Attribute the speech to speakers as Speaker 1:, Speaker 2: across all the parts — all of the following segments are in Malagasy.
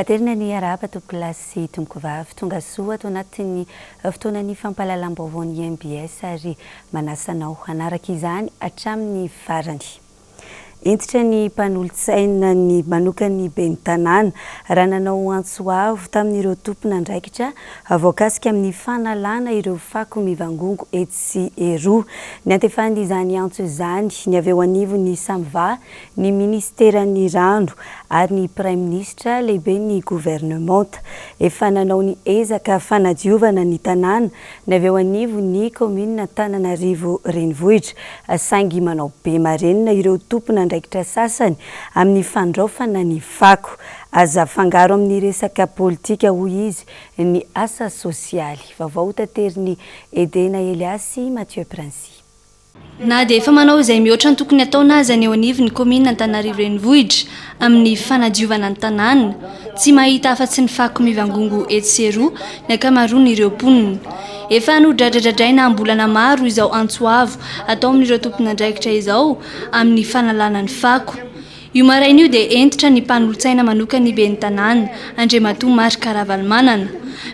Speaker 1: Aterina ny arahaba tompokolahy sy tompokovavy. Tonga soa ato anatin'ny fotoanan'ny fampahalalam-baovaon'ny MBS ary manasa anao hanaraka izany hatramin'ny farany. Hentitra ny mpanolotsaina ny manokan'ny ben'ny tanàna raha nanao antso avo tamin'ireo tompon'andraikitra voakasika amin'ny fanalana ireo fako mivangongo etsy sy eroa. Niantefan'izany antso izany ny avy eo anivon'ny Samva, ny minisiteran'ny rano ary ny praiminisitra lehiben'ny governemanta. Efa nanao ny ezaka fanadiovana ny tanàna ny avy eo anivon'ny kaominina Antananarivo Renivohitra, saingy manao be marenina ireo tompon'andraikitra sasany amin'ny fandraofana ny fako. Aza afangaro amin'ny resaka politika, hoy izy, ny asa sosialy. Vaovao hotaterin'i Edena Elias sy Mathieu Princi.
Speaker 2: Na dia efa manao izay mihoatra ny tokony hataona aza ny eo anivon'ny kaominina Antananarivo Renivohitra amin'ny fanadiovana ny tanàna, tsy mahita afa-tsy ny fako mivangongo etsy sy eroa ny ankamaroan'ireo mponina. Efa nodradradradraina am-bolana maro izao antso avo atao amin'ireo tompon'andraikitra izao amin'ny fanalana ny fako. Io maraina io dia hentitra ny mpanolotsaina manokan'ny ben'ny tanàna, Andriamatoa Marc Ravalomanana.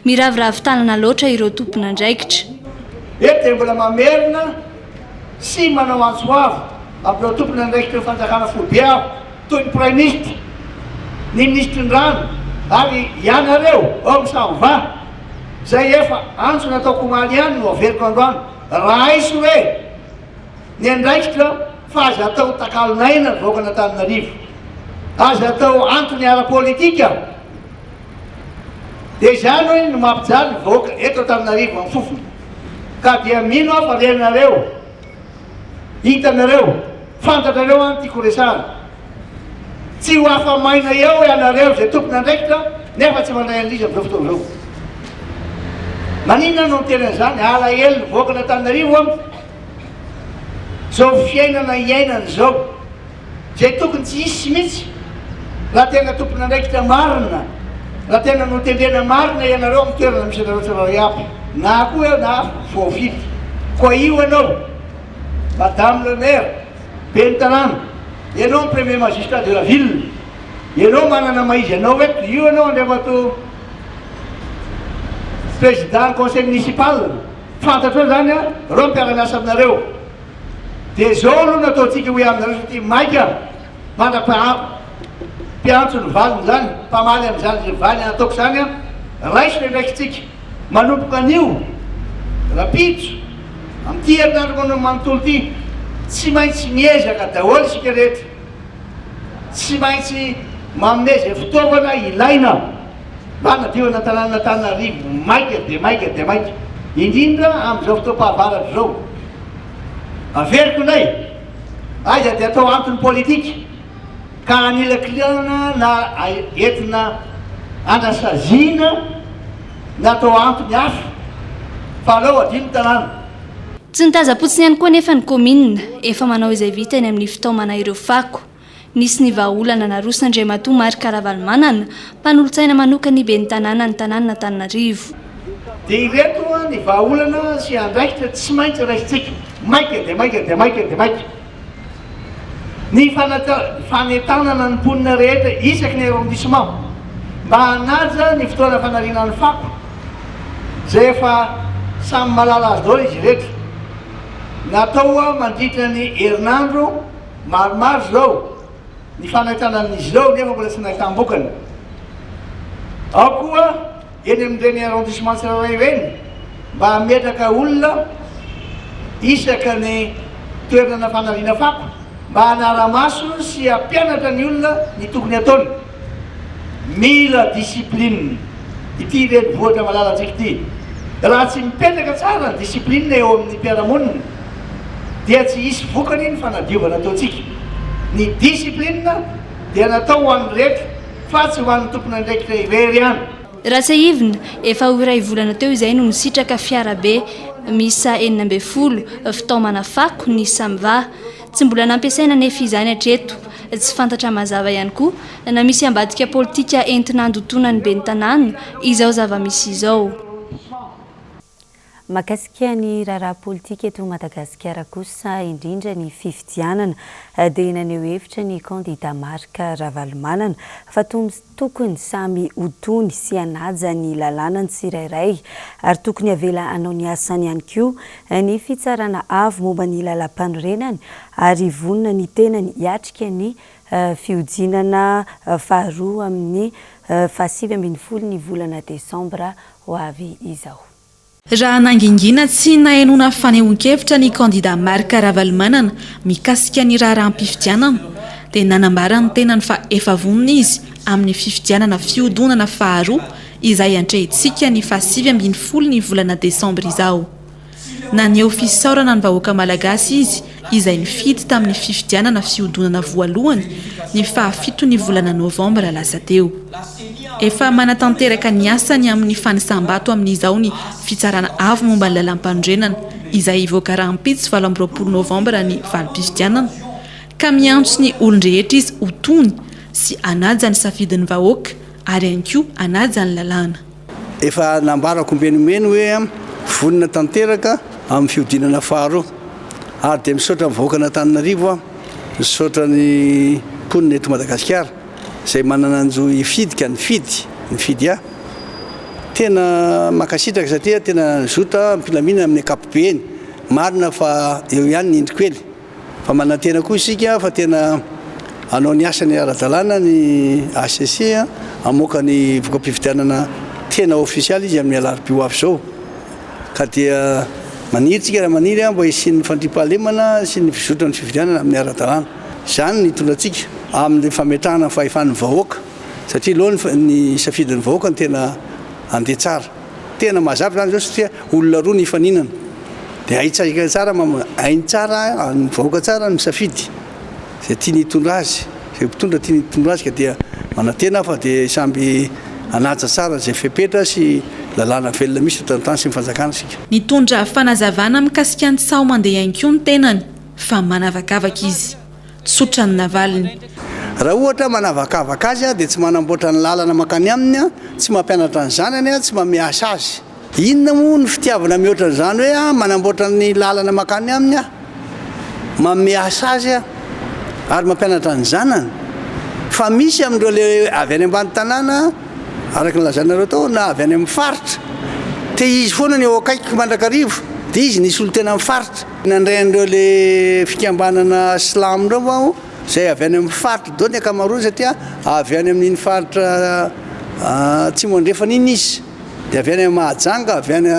Speaker 2: Miraviravy tanana loatra ireo tompon'andraikitra.
Speaker 3: Eto dia mbola mamerina sy manao antso avo amin'ireo tompon'andraikitry ny fanjakana foibe aho, toy ny Praiminisitra, ny Minisitry ny Rano ary ianareo ao amin'ny Samva, izay efa antso nataoko omaly ihany no averiko androany, raiso re! Ny andraikitra fa aza atao takalon'aina ny vahoakan'Antananarivo. Aza atao antony ara-politika. Dia izany hoy no mampijaly ny vahoaka eto Antananarivo amin'ny fofona. Ka dia mino aho fa renareo, hitanareo, fantatrareo an tiako resahana. Tsy ho afa-maina eo ianareo izay tompon'andraikitra nefa tsy mandray an'ilay izy amin'izao fotoana izao. Maninona no miteny an'izany? Alahelo ny vahoakan'Antananarivo an. Zao fiainana iainana izao, izay tokony tsy hisy mihitsy raha tena tompon'andraikitra marina, raha tena notendrena marina ianareo amin'ny toerana misy anareo tsirairay avy, na koa eo na voafidy. Koa io ianao, Madame le maire, ben'ny tanàna, ianao ny premier magistrat de la ville, ianao manana maha izy anao eto, io ianao Andriamatoa Président conseil municipal, Fantatrao izany an, reo mpiara-miasa aminareo. Dia izao aloha no ataontsika hoy aminareo satria maika mandra-piantso ny valiny izany, mpamaly amin'izany izay valiny ataoko izany an, raiso ny andraikitsika manomboka anio, rahampitso, amin'ity herinandro manontolo ity, tsy maintsy miezaka daholo isika rehetra, tsy maintsy manome izay fitaovana ilaina. Mba hanadiovana ny tanànan'Antananarivo maika dia maika dia maika, indrindra amin'izao fotoam-pahavaratra izao. Averiko indray, aiza dia atao antony politika ka hanilakilana na entina hanasaziana na atao antony hafa fa aleo hadio ny tanàna.
Speaker 2: Tsy nitazam-potsiny ihany koa anefa ny kaominina, efa manao izay vitany amin'ny fitaomana ireo fako. Nisy ny vahaolana naroson'Andriamatoa Marc Ravalomanana, mpanolotsaina manokan'ny ben'ny tanànan'ny tanànan'Antananarivo.
Speaker 3: Dia ireto ny vahaolana sy andraikitra tsy maintsy raisintsika maika dia maika dia maika dia maika. Ny fanentanana ny mponina rehetra isaky ny arrondissement mba hanaja ny fotoana fanariana ny fako izay efa samy mahalala azy daholo izy rehetra. Natao mandritra ny herinandro. Maromaro izao ny fanaitana amin'izy ireo nefa mbola tsy nahitam-bokany. Ao koa eny amin'ireny arrondissement tsirairay ireny mba hametraka olona isaka ny toerana fanariana fako mba hanara-maso sy hampianatra ny olona ny tokony hataony. Mila discipline ity renivohitra malalantsika ity. Raha tsy mipetraka tsara ny discipline eo amin'ny mpiara-monina dia tsy hisy vokany ny fanadiovana ataontsika. Ny discipline dia natao ho an'ny rehetra fa tsy ho an'ny tompon'andraikitra irery ihany.
Speaker 2: Raha tsiahivina, efa ho iray volana teo izay no nisitraka fiarabe miisa 16 fitaomana fako ny Samva. Tsy mbola nampiasaina anefa izany hatreto. Tsy fantatra mazava ihany koa na misy ambadika politika entina handotoana ny ben'ny tanàna izao zava-misy izao.
Speaker 1: Mahakasika ny raharaha politika eto Madagasikara kosa, indrindra ny fifidianana, dia naneho hevitra ny kandida Marc Ravalomanana fa tokony samy ho tony sy hanaja ny lalàna ny tsirairay ary tokony havela hanao ny asany ihany koa ny Fitsarana Avo momba ny Lalàmpanorenana ary vonona ny tenany hiatrika ny fihodinana faharoa amin'ny faha-19 ny volana desambra ho avy izao.
Speaker 4: Raha nangingina tsy nahenoana fanehoan-kevitra ny kandida Marc Ravalomanana mikasika ny raharaham-pifidianana dia nanambara ny tenany fa efa vonona izy amin'ny fifidianana fihodonana faharoa izay antrehintsika ny faha-19 ny volana desambra izao. Naneho fisaorana ny vahoaka malagasy izy izay nifidy tamin'ny fifidianana fihodinana voalohany ny fahafiton'ny volana novambra lasa teo. Efa manatanteraka ny asany amin'ny fanisam-bato amin'izao ny Fitsarana Avo momba ny Lalàmpanorenana izay hivoaka rahampitso 28 novambra ny valim-pifidianana ka miantso ny olon-drehetra izy ho tony sy hanaja ny safidin'ny vahoaka ary ihany koa hanaja ny lalàna.
Speaker 5: Efa nambarako ombieny ombieny hoe vonona tanteraka amin'ny fihodinana faharoa ary dia misaotra ny vahoakan'Antananarivo aho, misaotra ny mponina eto Madagasikara izay manana ny zo hifidy ka nifidy, nifidy ahy. Tena mankasitraka satria tena nizotra am-pilaminana amin'ny ankapobeny. Marina fa eo ihany ny indro kely. Fa manantena koa isika fa tena hanao ny asany ara-dalàna ny hcc, hamoaka ny voka-pifidianana tena ofisialy izy amin'ny alarobia ho avy izao. Ka dia maniry tsika raha maniry mba hisian'ny fandriampahalemana sy ny fizotran'ny fifidianana amin'ny ara-dalàna. Izany no hitondra antsika amin'ny fametrahana ny fahefan'ny vahoaka satria aleo ny safidin'ny vahoaka no tena handeha tsara. Tena mazava izany izao satria olona roa nifaninana dia haintsika tsara hainy tsara ny vahoaka tsara ny misafidy izay tiany hitondra azy, izay mpitondra tiany hitondra azy ka dia manantena aho fa dia samby hanaja tsara izay fepetra sy lalàna velona misy eto an-tany sy ny fanjakana isika.
Speaker 4: Nitondra fanazavana mikasika ny tsaho mandeha ihany koa ny tenany fa manavakavaka izy. Tsotra ny navaliny.
Speaker 5: Raha ohatra manavakavaka azy aho dia tsy manamboatra ny lalana mankany aminy aho, tsy mampianatra ny zanany aho, tsy manome asa azy. Inona moa ny fitiavana mihoatra an'izany hoe aho manamboatra ny lalana mankany aminy aho, manome asa azy aho ary mampianatra ny zanany. Fa misy amin'ireo le avy any ambany tanàna, araka ny lazainareo tao, na avy any amin'ny faritra, te izy foana ny eo akaikiko mandrakariva, dia izy ny hisolo tena amin'ny faritra. Nandray an'ireo le fikambanana silamo ireo aho izay avy any amin'ny faritra daholo ny ankamaroany satria avy any amin'iny faritra Atsimo Andrefana iny izy dia avy any Mahajanga, avy any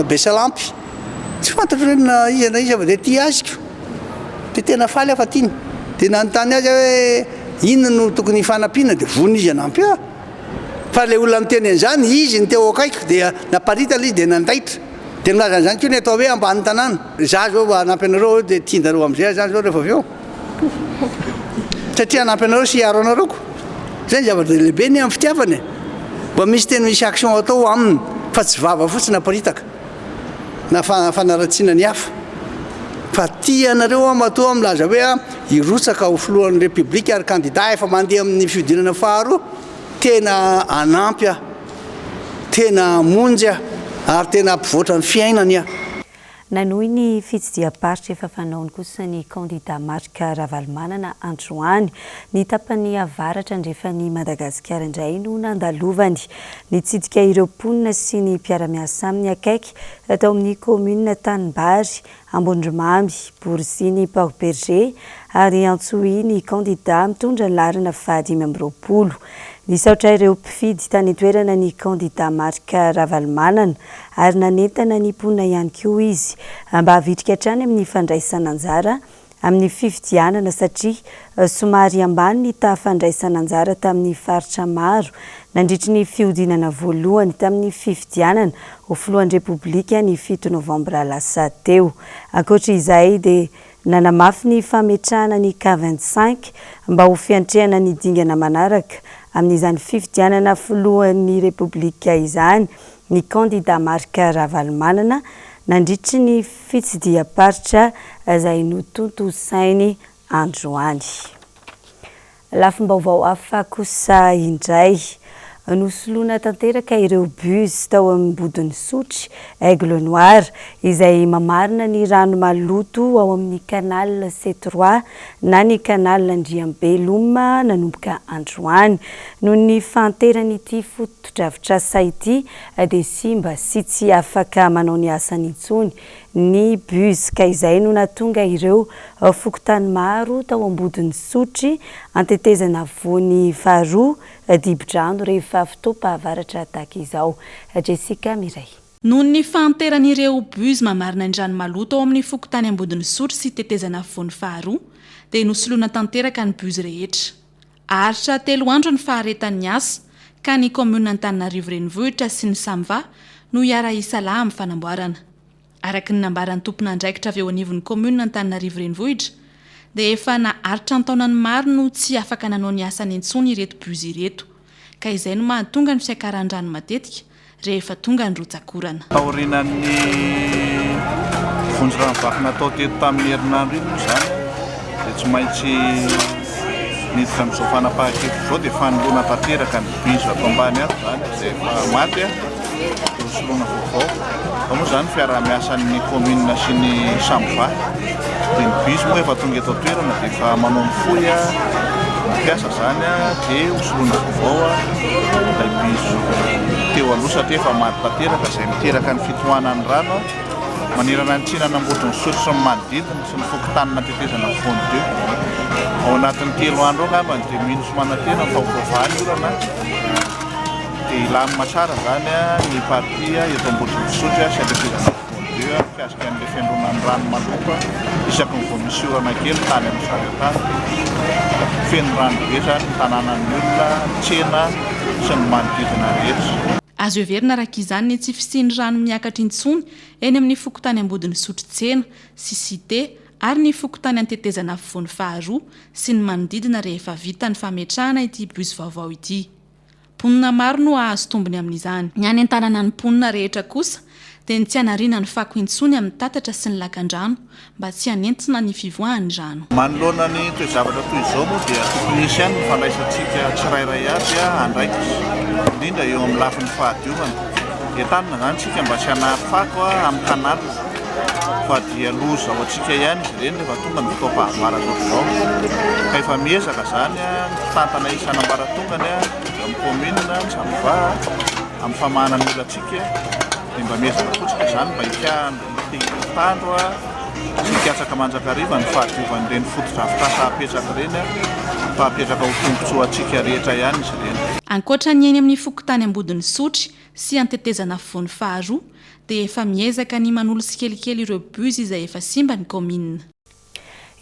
Speaker 5: Besalampy. Tsy fantatro hoe na iza na iza fa dia tia azy ko. Dia tena faly aho fa tiany. Dia nanontany azy aho hoe inona no tokony hifanampiana dia vonona izy hanampy ahy. Fa ilay olona niteny an'izany, izy no teo akaikiko dia naparitaka ilay izy dia nandaitra. Dia milaza an'izany koa ny atao hoe ambany tanàna. Za zao mba hanampy anareo dia tianareo amizay aho zany zao rehefa avy eo. Satria hanampy anareo sy hiaro anareo ko. Zay ny zavatra lehibe anie amin'ny fitiavana e. Mba misy tena misy action atao aminy fa tsy vava fotsiny aparitaka na fanaratsiana ny hafa. Fa tia anareo aho matoa aho milaza hoe hirotsaka ho filohan'ny Repoblika ary kandida efa mandeha amin'ny fihodinana faharoa. Tena hanampy aho. Tena hamonjy aho ary tena hampivoatra ny fiainany aho.
Speaker 1: Nanohy ny fitsidiham-paritra efa fanaony kosa ny kandida Marc Ravalomanana androany. Ny tapany avaratra andrefan'i Madagasikara indray no nandalovany. Nitsidika ireo mponina sy ny mpiara-miasa aminy akaiky tao amin'ny kaominina Tanimbary Ambondromamy, Boriziny Port Bergé ary Antsohihy ny kandida mitondra ny laharana faha-25. Nisaotra ireo mpifidy tany an-toerana ny kandida Marc Ravalomanana ary nanentana ny mponina ihany koa izy mba havitrika hatrany amin'ny fandraisana anjara amin'ny fifidianana satria somary ambany ny taha fandraisana anjara tamin'ny faritra maro nandritry ny fihodinana voalohany tamin'ny fifidianana ho filohan'ny Repoblika ny fito novambra lasa teo. Ankoatra izay dia nanamafy ny fametrahana ny K 25 mba ho fiantrehana ny dingana manaraka amin'izany fifidianana filohan'ny Repoblika izany ny kandida Marc Ravalomanana nandritry ny fitsidiham-paritra izay notontosainy androany. Lafim-baovao hafa kosa indray. Nosoloina tanteraka ireo bus tao Ambodin'Isotry, Aigle Noir, izay mamarina ny rano maloto ao amin'ny Canal C trois na ny Canal Andriambeloma nanomboka androany. Noho ny fahanteran'ity fotodrafitrasa ity dia simba sy tsy afaka manao ny asany intsony ny bus ka izay no nahatonga ireo fokontany maro tao Ambodin'Isotry antetezana voany faharoa Dibo-drano rehefa fotoam-pahavaratra tahaka izao. Jessica Mireille.
Speaker 4: Noho ny fahanteran'ireo bus mamarina ny rano maloto ao amin'ny fokontany Ambodin'Isotry sy tetezana afovoany faharoa dia nosoloina tanteraka ny bus rehetra. Haharitra telo andro ny faharetan'ny asa ka ny kaominina Antananarivo Renivohitra sy ny Samva no hiara-hisalahy amin'ny fanamboarana. Araka ny nambaran'ny tompon'andraikitra avy eo anivon'ny kaominina Antananarivo Renivohitra dia efa naharitra an-taonany maro no tsy afaka nanao ny asany intsony ireto bus ireto ka izay no mahatonga ny fiakaran'ny rano matetika rehefa tonga ny rotsak'orana.
Speaker 6: Taorianan'ny vonjy rano vaky natao teto tamin'ny herinandro iny moa izany dia tsy maintsy niditra amin'izao fanapahan-kevitra izao dia fanoloana tanteraka ny bus ato ambany ato izany izay efa maty. Dia hosoloina vaovao. Ao moa izany fiaraha-miasan'ny commune sy ny Samva. Dia ny bus moa efa tonga eto an-toerana dia efa manao ny fohy ny mpiasa izany dia hosoloina vaovao ilay bus teo aloha satria efa maty tanteraka izay miteraka ny fitohanan'ny rano manerana ny tsinan'Ambodin'Isotry sy ny manodidina sy ny fokontanina tetezana afovoany teo. Ao anatin'ny telo andro ao angambany dia mino sy manantena fa ho voavaha ny olana. Dia hilamina tsara izany ny partie eto Ambodin'Isotry sy Antetezana Afovoany Deux mikasika an'ilay fiandronan'ny rano maloto isaky ny vao misy orana kely tany amin'ny zareo tany. Feno rano be izany ny tanànan'ny olona, ny tsena sy ny manodidina rehetra.
Speaker 4: Azo heverina araka izany ny tsy fisian'ny rano miakatra intsony eny amin'ny fokontany Ambodin'Isotry tsena sy cité ary ny fokontany Antetezana Afovoany faharoa sy ny manodidina rehefa vita ny fametrahana ity bus vaovao ity. Mponina maro no hahazo tombony amin'izany. Ny hanentanana ny mponina rehetra kosa dia ny tsy hanariana ny fako intsony amin'ny tatatra sy ny lakandrano mba tsy hanentsina ny fivoahan'ny rano.
Speaker 6: Manoloana ny toe-javatra toy izao moa dia tokony hisy ihany ny fandraisantsika tsirairay avy andraikitra, indrindra eo amin'ny lafiny fahadiovana. Entanina izany isika mba tsy hanary fako amin'ny canal fa dia loza ho antsika ihany izy ireny rehefa tonga ny fotoam-pahavaratra ohatr'izao. Ka efa miezaka izany ny mpitantana isan'ambaratongany eo amin'ny commune, ny Samva, amin'ny famahana ny olantsika dia mba miezaka koa isika izany mba hitandro sy hikatsaka mandrakariva ny fahadiovan'ireny fotodrafitrasa apetraka ireny fa apetraka ho tombontsoantsika rehetra ihany izy ireny.
Speaker 4: Ankoatra ny eny amin'ny fokontany Ambodin'Isotry sy Antetezana afovoany faharoa dia efa miezaka ny manolo tsikelikely ireo bus izay efa simba ny kaominina.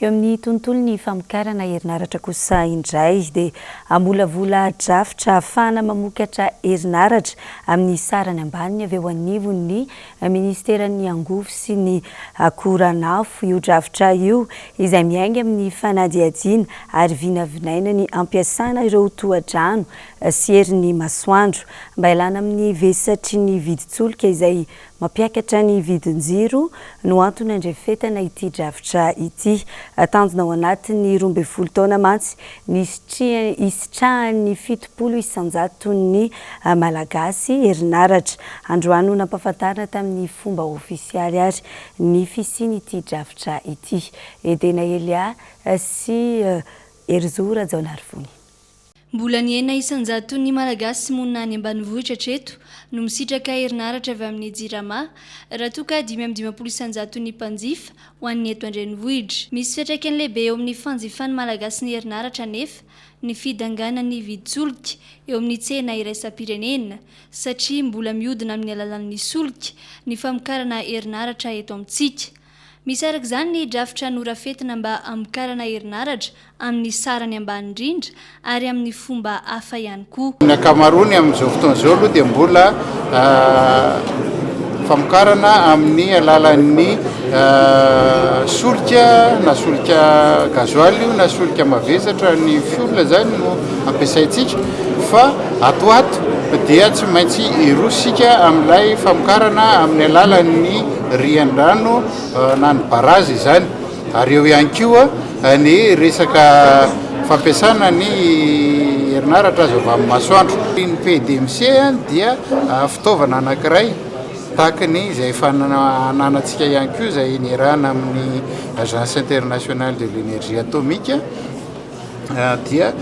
Speaker 1: Eo amin'ny tontolon'ny famokarana herinaratra kosa indray dia hamolavola drafitra ahafahana mamokatra herinaratra amin'ny sarany ambany ny avy eo anivon'ny minisiteran'ny angovo sy ny akoran'afo. Io drafitra io izay miainga amin'ny fanadihadiana ary vinavinaina ny hampiasana ireo tohadrano sy herin'ny masoandro mba hialana amin'ny vesatry ny vidin-tsolika izay Mampiakatra ny vidin-jiro no antony andrefetana ity drafitra ity. Tanjona ao anatin'ny 12 taona mantsy ny hisitrahan'ny 70 isan-jaton'ny Malagasy herinaratra. Androany no nampahafantarina tamin'ny fomba ofisialy ary ny fisian'ity drafitra ity. Edena Elia sy Herizo Rajaonarivony.
Speaker 2: Mbola ny enina isan-jaton'ny Malagasy monina any ambanivohitra hatreto no misitraka herinaratra avy amin'ny Jirama, raha toa ka 55 isan-jaton'ny mpanjifa ho an'ny eto an-drenivohitra. Misy fiantraikany lehibe eo amin'ny fanjifan'ny Malagasy ny herinaratra anefa ny fidanganan'ny vidin-tsolika eo amin'ny tsena iraisam-pirenena satria mbola mihodina amin'ny alalan'ny solika ny famokarana herinaratra eto amintsika. Misy araka izany ny drafitra norafetina mba hamokarana herinaratra amin'ny sarany ambany indrindra ary amin'ny fomba hafa ihany koa.
Speaker 7: Ny ankamaroany amin'izao fotoana izao aloha dia mbola famokarana amin'ny alalan'ny solika na solika gasoil io na solika mavesatra ny fioul izany no ampiasaintsika fa ato ho ato dia tsy maintsy hiroso isika amin'ilay famokarana amin'ny alalan'ny rian-drano na ny barazy izany ary eo ihany koa ny resaka fampiasana ny herinaratra azo avy amin'ny masoandro. Ny PDMC dia fitaovana anankiray tahaka ny izay efa ananantsika ihany koa izay niarahana amin'ny Agence internationale de l'énergie atomique dia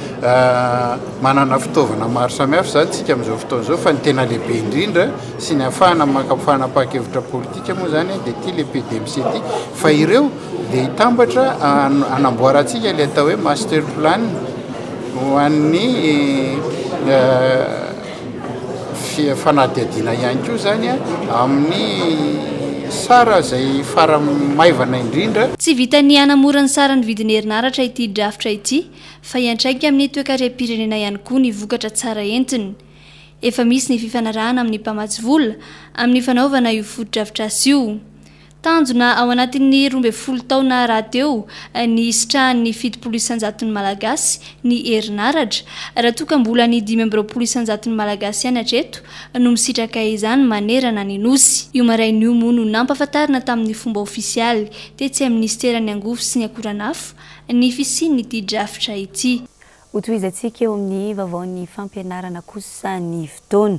Speaker 7: manana fitaovana maro samihafa izany tsika amin'izao fotoana izao fa ny tena lehibe indrindra sy ny ahafahana maka fanapahan-kevitra politika moa izany dia ity le PDMC ity fa ireo dia hitambatra hanamboarantsika ilay atao hoe master plan ho an'ny fanadihadiana ihany koa izany amin'ny sara izay farany maivana indrindra.
Speaker 2: Tsy vitan'ny hanamora ny saran'ny vidin'ny herinaratra ity drafitra ity fa hiantraika amin'ny toekarem-pirenena ihany koa ny vokatra tsara entiny. Efa misy ny fifanarahana amin'ny mpamatsy vola amin'ny fanaovana io fotodrafitrasa io. Tanjona ao anatin'ny 12 taona rahateo ny hisitrahan'ny 70 isan-jaton'ny Malagasy ny herinaratra, raha toa ka mbola ny 25 isan-jaton'ny Malagasy ihany hatreto no misitraka izany manerana ny Nosy. Io maraina io moa no nampahafantarina tamin'ny fomba ofisialy tetsy amin'ny Minisiteran'ny Angovo sy ny Akoranafo ny fisian'ity drafitra ity.
Speaker 1: Hotohizantsika eo amin'ny vaovaon'ny fampianarana kosa ny fotoana.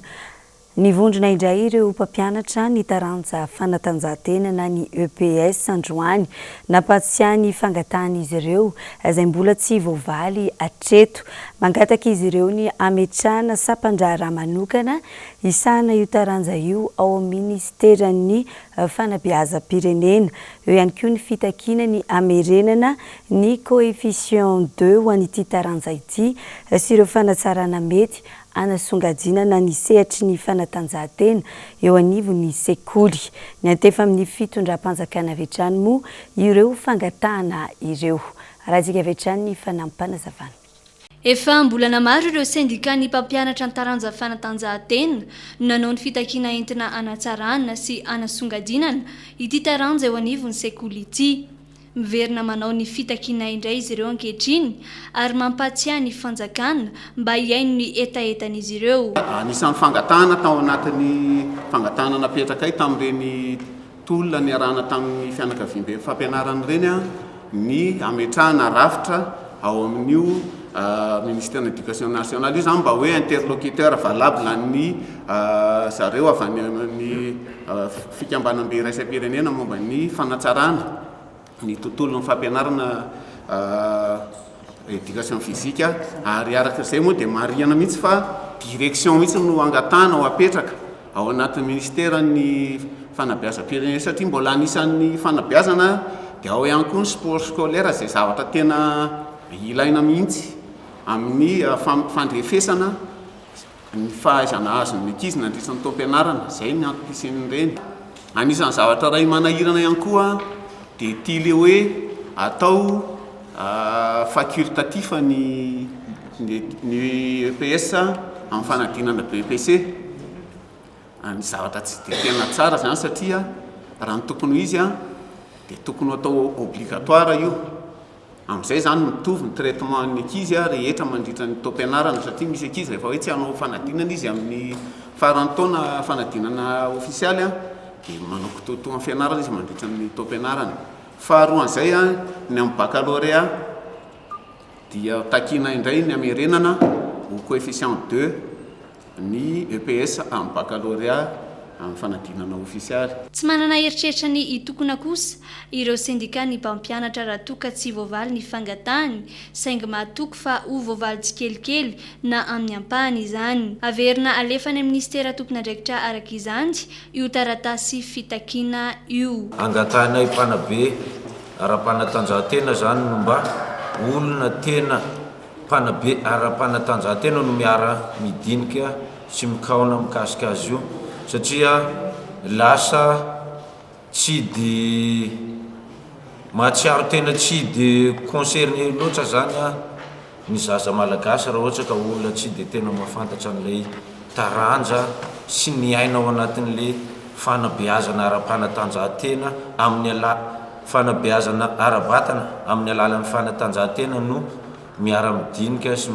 Speaker 1: Nivondrona indray ireo mpampianatra ny taranja fanatanjahantena na ny EPS androany. Nampahatsiahy ny fangatahan'izy ireo izay mbola tsy voavaly hatreto. Mangataka izy ireo ny hametrahana sampan-draharaha manokana hisahana io taranja io ao amin'ny minisiteran'ny fanabeazam-pirenena. Eo ihany koa ny fitakiana ny hamerenana ny coefficient deux ho an'ity taranja ity sy ireo fanatsarana mety hanasongadinana ny sehatry ny fanatanjahantena eo anivon'ny sekoly. Niantefa amin'ny fitondram-panjakana avy hatrany moa ireo fangatahana ireo. Arahintsika avy hatrany ny fanampim-panazavana.
Speaker 2: Efa am-bolana maro ireo sendikan'ny mpampianatra ny taranja fanatanjahantena no nanao ny fitakiana entina hanatsarana sy hanasongadinana ity taranja eo anivon'ny sekoly ity. Miverina manao ny fitakiana indray izy ireo ankehitriny ary mampahatsiahy ny fanjakana mba hihaino ny hetahetan'izy ireo.
Speaker 8: Anisan'ny fangatahana tao anatin'ny fangatahana napetrakay tamin'ireny tolona niarahana tamin'ny fianakaviamben'ny fampianarana ireny ny hametrahana rafitra ao amin'io ministeran'ny Education nationale io izany mba hoe interlocuteur valable an'ny zareo avy any amin'ny Fikambanambe iraisam-pirenena momba ny fanatsarana ny tontolon'ny fampianarana éducation physique ary araka izay moa dia marihana mihitsy fa direction mihitsy no angatahana ho apetraka ao anatin'ny ministeran'ny fanabeazam-pirenena satria mbola anisan'ny fanabeazana dia ao ihany koa ny sport scolaire izay zavatra tena ilaina mihitsy amin'ny fandrefesana Ny fahaizana azon'ny ankizy nandritra ny taom-pianarana, izay ny antom-pisian'ireny. Anisan'ny zavatra iray manahirana ihany koa dia ity ilay hoe atao facultatif ny ny EPS amin'ny fanadinana BEPC. Ny zavatra tsy dia tena tsara izany satria raha ny tokony ho izy dia tokony ho atao obligatoire io. Amin'izay izany mitovy ny traitement an'ny ankizy rehetra mandritra ny taom-pianarana satria misy ankizy rehefa hoe tsy hanao fanadinana izy amin'ny faran'ny taona fanadinana ofisialy dia manao kitoatoa amin'ny fianarana izy mandritra ny taom-pianarana. Faharoa an'izay ny amin'ny baccalauréat dia takiana indray ny hamerenana ho coefficient deux ny EPS amin'ny baccalauréat amin'ny fanadinana ofisialy.
Speaker 2: Tsy manana eritreritra ny hitokona kosa ireo sendikan'ny mpampianatra raha toa ka tsy voavaly ny fangatahany, saingy mahatoky fa ho voavaly tsikelikely na amin'ny ampahany izany. Averina alefa any amin'ny minisitera tompon'andraikitra araka izany io taratasy fitakiana io.
Speaker 9: Angatahinay mpanabe ara-panatanjahantena izany no mba olona tena Mpanabe ara-panatanjahantena no miara midinika sy mikaona mikasika azy io satria lasa tsy de mahatsiaro tena tsy de concerné loatra zany ny zaza malagasy raha ohatra ka olona tsy de tena mahafantatra an'ilay taranja sy miaina ao anatin'le fanabeazana ara-panatanjahantena amin'ny ala fanabeazana ara-batana amin'ny alalan'ny fanatanjahantena no miara-midinika sy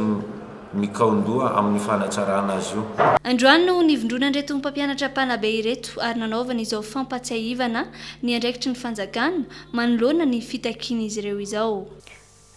Speaker 9: mikaon-doha amin'ny fanatsarana azy io.
Speaker 2: Androany no nivondronan'ireto mpampianatra mpanabe ireto ary nanaovana izao fampatsiahivana ny andraikitry ny fanjakana manoloana ny fitakian'izy ireo izao.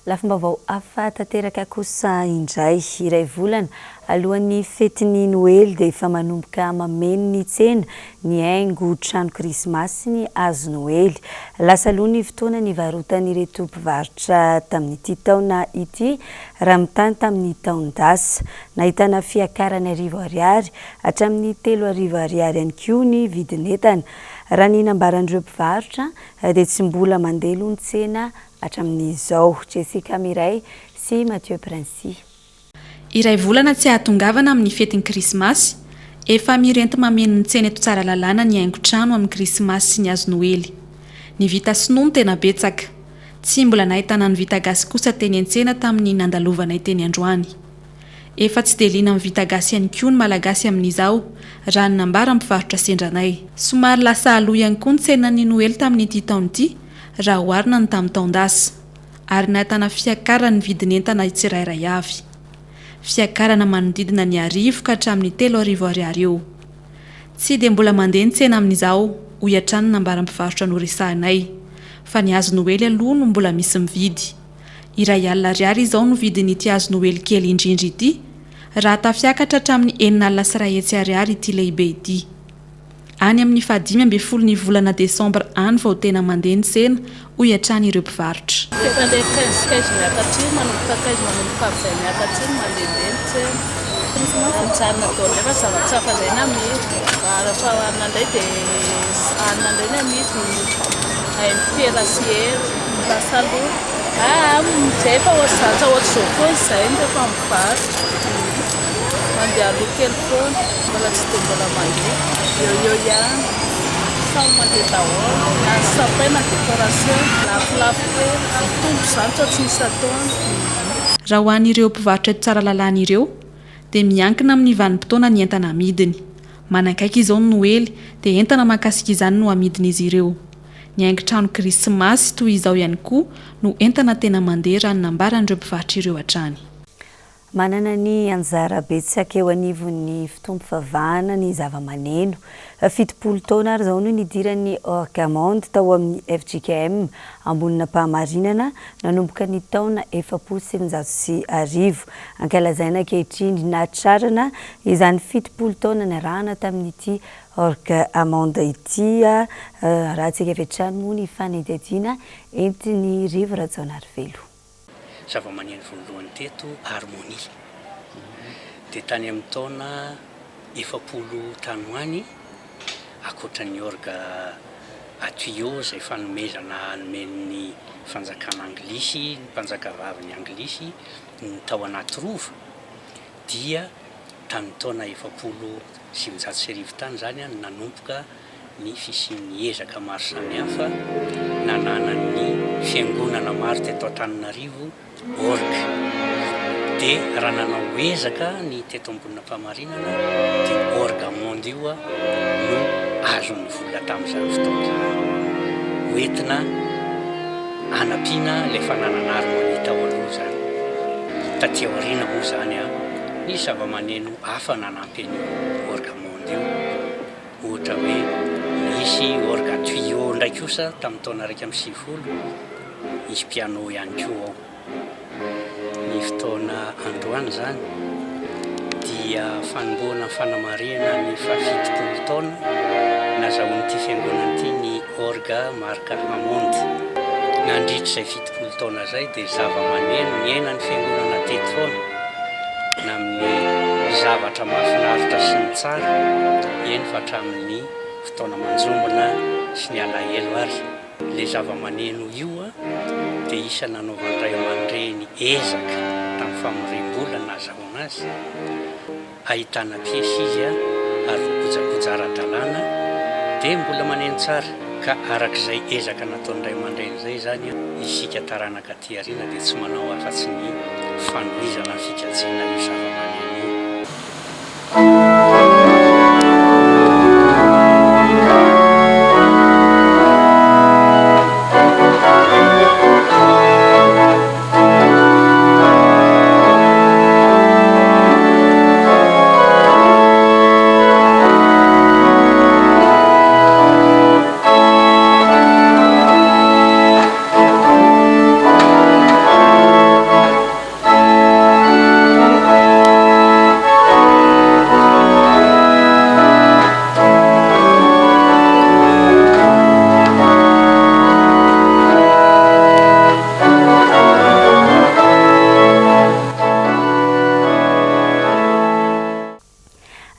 Speaker 1: Lafim-baovao hafa tanteraka kosa indray. Iray volana alohan'ny fetin'ny Noely dia efa manomboka mameno ny tsena ny haingo trano krismasy sy ny hazo Noely. Lasa aloha ny fotoana nivarotan'ireto mpivarotra tamin'ity taona ity raha mitaha tamin'ny taon-dasa. Nahitana fiakarany arivo ariary hatramin'ny 3000 ariary ihany koa ny vidin'entana. Raha ny nambaran'ireo mpivarotra dia tsy mbola mandeha aloha ny tsena Hatramin'izao, Jessica Miray sy Mathieu Princi.
Speaker 4: Iray volana tsy hahatongavana amin'ny fetin'ny Krismasy, efa mirenty mameno ny tsena eto Tsaralalàna ny haingon-trano amin'ny Krismasy sy ny hazo Noely. Ny vita sinoa no tena betsaka. Tsy mbola nahitana ny vita gasy kosa teny an-tsena tamin'ny nandalovanay teny androany. Efa tsy dia liana amin'ny vita gasy ihany koa ny Malagasy amin'izao, raha ny nambaran'ny mpivarotra sendra anay. Somary lasa aloha ihany koa ny tsenan'ny Noely tamin'ity taona ity, raha oharina ny tamin'ny taon-dasa, ary nahitana fiakaran'ny vidin'entana tsirairay avy. Fiakarana manodidina ny arivo ka hatramin'ny 3000 ariary eo. Tsy dia mbola mandeha ny tsena amin'izao, hoy hatrany ny nambaran'ny mpivarotra noresahinay, fa ny hazo Noely aloha no mbola misy mividy. 1000 ariary izao no vidin'ity hazo Noely kely indrindra ity, raha tafiakatra hatramin'ny 106 ariary ity lehibe ity. Any amin'ny fahadimy ambin'ny ny volana desambra any vao tena mandeha ny tsena, hoy hatrany ireo mpivarotra.
Speaker 10: Efa ilay quinze quinze miakatra iny, manomboka quinze manomboka vingt miakatra iny mandehandeha ny tsena. Mijanona daholo nefa zavatra hafa indray ny amidy. Rehefa hanina indray dia hanina indray ny amidy, hain'ny sy hery, lasa aloha. Aa izay efa zatra ohatr'izao foana izahay rehefa mivarotra. Mandeha aloha kely foana, mbola tsy dia mbola mandeha. Eo eo ihany. Samy mandeha daholo. Na ny sapin na décoration. Lafolafo kely. Mitombo izany sao tsy misy ataony.
Speaker 4: Raha ho an'ireo mpivarotra eto Tsaralalàna ireo dia miankina amin'ny vanim-potoana ny entana amidiny. Manakaiky izao ny Noely dia entana mahakasika izany no amidin'izy ireo. Ny haingon-trano Krismasy toy izao ihany koa no entana tena mandeha raha ny nambaran'ireo mpivarotra ireo hatrany.
Speaker 1: Manana ny anjara betsaka eo anivon'ny fotoam-pivavahana ny zavamaneno. 70 taona ary izao no nidiran'ny Orgamond tao amin'ny fjkm Ambonin'Ampahamarinana nanomboka ny taona 1940. Ankalazaina ankehitriny nahatrarana izany 70 taona niarahana tamin'ity Orgue Amande ity. Arahantsika avy hatrany moa ny fanadihadiana entin'i Rivo Rajaonarivelo.
Speaker 11: Zavamaneno voalohany teto harmonie dia tany amin'ny taona 40 tany ho any, ankoatra ny orgue à tuyau izay fanomezana nomen'ny fanjakana anglisy, ny mpanjakavavin'ny anglisy ny tao anaty rova dia tamin'ny taona 1940 tany izany no nanomboka ny fisian'ny ezaka maro samihafa nananan'ny fiangonana maro teto Antananarivo org. Dia raha nanao ezaka ny teto Ambonin'Ampamarinana dia org monde io no azon'ny vola tamin'izany fotoana izany hoentina hanampiana ilay fananana harmonie tao aloha izany. Taty aoriana moa izany nisy zava-maneno hafa nanampy an'io org monde io. Ohatra hoe nisy orgue à tuyau indray kosa tamin'ny taona 91, nisy piano ihany koa ao. Ny fotoana androany izany dia fanombohana ny fanamarihana ny fahafitopolo taona nazahoan'ity fiangonana ity ny orgue marque Hammond. Nandritra izay 70 taona izay dia zava-maneno niainan'ny fiangonana teto foana. na amin'ny zavatra mahafinaritra sy ny tsara, eny fa hatramin'ny fotoana manjombona sy ny alahelo ary. Ilay zava-maneno io dia isan'ny nanaovan'ny ray aman-dreny ezaka tamin'ny famoriam-bola nahazahoana azy. Ahitana piesy izy ary voakojakoja ara-dalàna dia mbola maneno tsara ka araka izay ezaka nataon'ny ray aman-dreny izay izany isika taranaka aty aoriana dia tsy manao afa-tsy ny fanohizana ny fikajiana io zava-maneno io.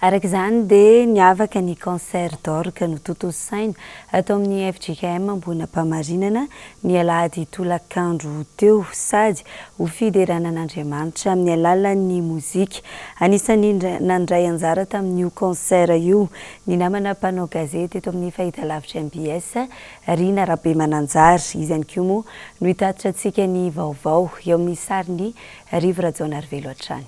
Speaker 1: Araka izany dia niavaka ny concert d'orgue notontosaina tao amin'ny fjkm Ambohinampamarinana ny alahady tolakandro teo sady ho fiderana an'Andriamanitra amin'ny alalan'ny mozika. Anisan'ny nandray anjara tamin'io concert io ny namana mpanao gazety eto amin'ny fahitalavitra mbs, Rina Rabemananjara. Izy ihany koa moa no hitatitra antsika ny vaovao eo amin'ny sarin'i Rivo Rajaonarivelo hatrany.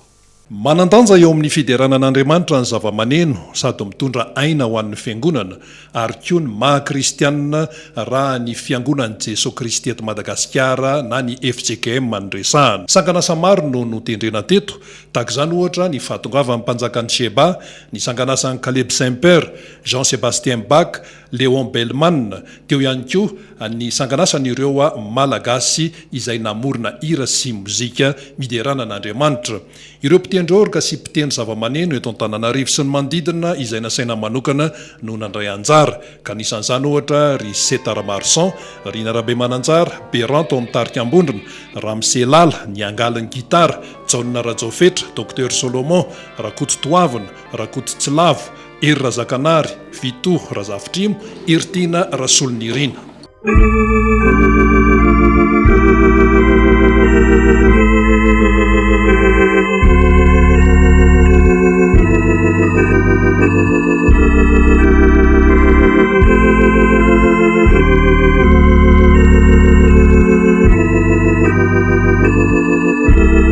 Speaker 12: Manan-danja eo amin'ny fiderana an'Andriamanitra ny zava-maneno sady mitondra aina ho an'ny Fiangonana ary koa ny maha kristianina raha ny Fiangonan'i Jesoa Kristy eto Madagasikara na ny fjkm no resahana. Sanganasa maro no notendrena teto, tahaka izany ohatra ny fahatongavan'ny mpanjakan'i Sheba, ny sanganasan'i Caleb Semper, Jean Sebastien Bach, Léon Bellman, teo ihany koa ny sanganasan'ireo Malagasy izay namorona hira sy mozika miderana an'Andriamanitra. Ireo mpitendry orga sy mpitendry zavamaneno eto Antananarivo sy ny manodidina izay nasaina manokana no nandray anjara, ka anisan'izany ohatra ry Seta Ramaroson, Rina Rabemananjara, Beranto ao amin'ny tarika Ambondrona, Ramose Lala, niangaly ny gitara, Jaona Rajaofetra, Docteur Solomon, Rakoto Toavina, Rakoto Tsilavo, Hery Razakanary, Vito Razafitrimo, Heritiana Rasolonirina.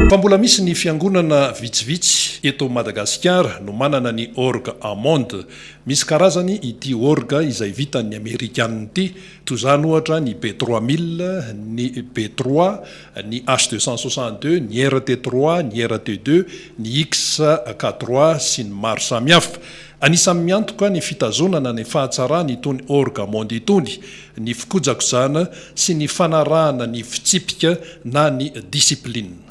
Speaker 12: Fa mbola misy ny fiangonana vitsivitsy eto Madagasikara no manana ny orgue Hammond. Misy karazany ity orgue izay vitan'ny Amerikanina ity, toy izany ohatra ny B 3000, ny B trois, ny H 262, ny RT trois, ny RT deux, ny XK trois sy ny maro samihafa. Anisan'ny miantoka ny fitazonana ny fahatsarany itony orgue Hammond itony ny fikojakojana sy ny fanarahana ny fitsipika na ny discipline.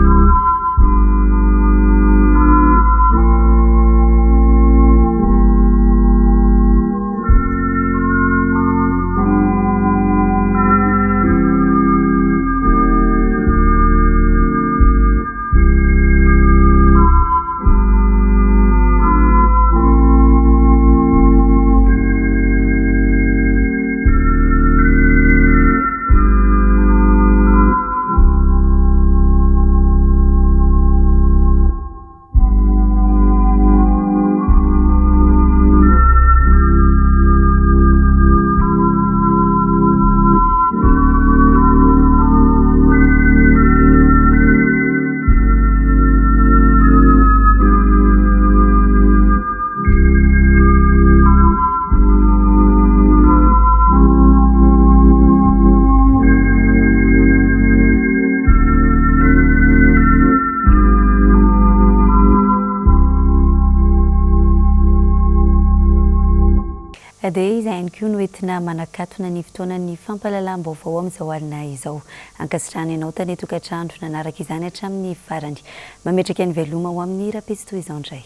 Speaker 1: Dia izay ihany koa no entina manakatona ny fotoanan'ny fampahalalam-baovao amin'izao alina izao. Ankasitrahana ianao tany an-tokantrano nanaraka izany hatramin'ny farany. Mametraka ny veloma ho amin'ny rahampitso toy izao indray.